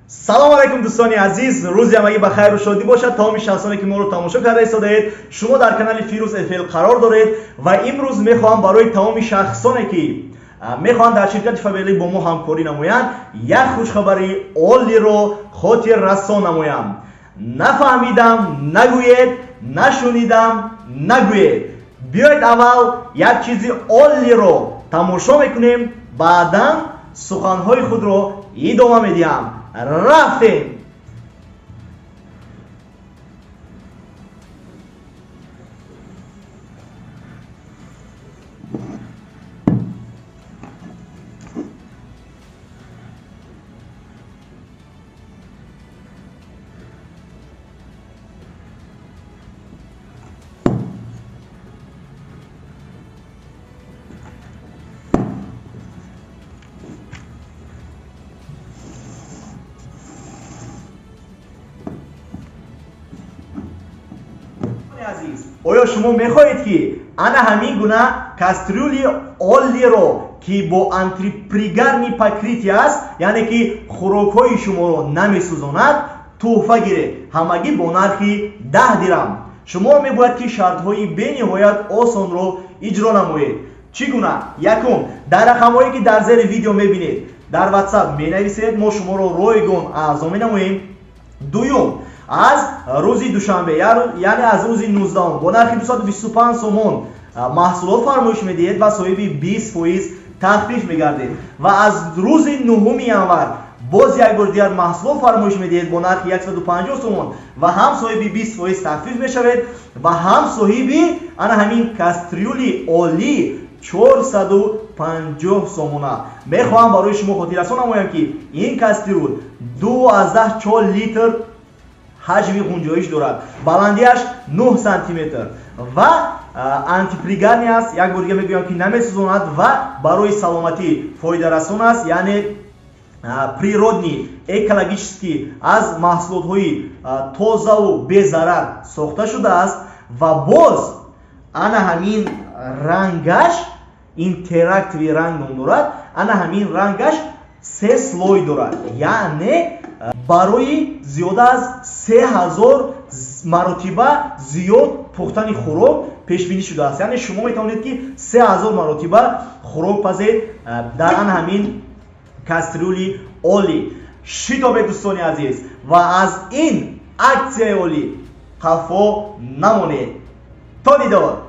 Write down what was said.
Салом алайкум, дӯстони азиз, рӯзи ҳамагӣ ба хайру шодӣ бошад. Тамоми шахсоне ки моро тамошо карда истодаед, шумо дар канали Фирӯз ФЛ қарор доред ва имрӯз мехоҳам барои тамоми шахсоне ки мехоҳанд дар ширкати Фаберлик бо мо ҳамкорӣ намоянд, як хушхабари олиро хотиррасон намоям. Нафаҳмидам нагӯед, нашунидам нагӯед. Биёед, аввал як чизи олиро тамошо мекунем, баъдан суханҳои худро идома медиҳам. Рафтем. Азиз, оё шумо мехоҳед, ки ана ҳамин гуна кастрюли олиро, ки бо антипригарный покрытие аст, яъне ки хӯрокҳои шуморо намесӯзонад, тӯҳфа гиред, ҳамагӣ бо нархи 10 дирам? Шумо мебояд, ки шартҳои бениҳоят осонро иҷро намоед. Чӣ гуна? Якум, дар рақамҳое, ки дар зери видео мебинед, дар Ватсап менависед, мо шуморо ройгон аъзо менамоем. Дуюм, аз рӯзи душанбе, яъне аз рӯзи 19, бо нархи 225 сомон маҳсулот фармоиш медиҳед ва соҳиби 20% тахфиф мегардед ва аз рӯзи 9 январ боз як бори дигар маҳсулот фармоиш медиҳед бо нархи 150 сомон ва ҳам соҳиби 20% тахфиф мешавед ва ҳам соҳиби ана ҳамин кастрюли олӣ 450 сомона. Мехоҳам барои шумо хотиррасон намоям, ки ин кастрюл 2,4 литр ҳаҷми ғунҷоиш дорад, баландиаш 9 сантиметр ва антипригарный аст. Як бор дига мегӯям, ки намесӯзонад ва барои саломатӣ фоидарасон аст, яъне природный, экологический, аз маҳсулотҳои тозаву безарар сохта шудааст. Ва боз ана ҳамин рангаш интерактивный ранг ном дорад. Ана ҳамин рангаш се слой дорад, яъне барои зиёда аз 3000 маротиба зиёд пухтани хӯрок пешбинӣ шудааст, яъне шумо метавонед, ки 3000 маротиба хӯрок пазед дар ана ҳамин кастрюли олӣ. Шитобед, дӯстони азиз, ва аз ин аксияи олӣ қафо намонед. То дидор.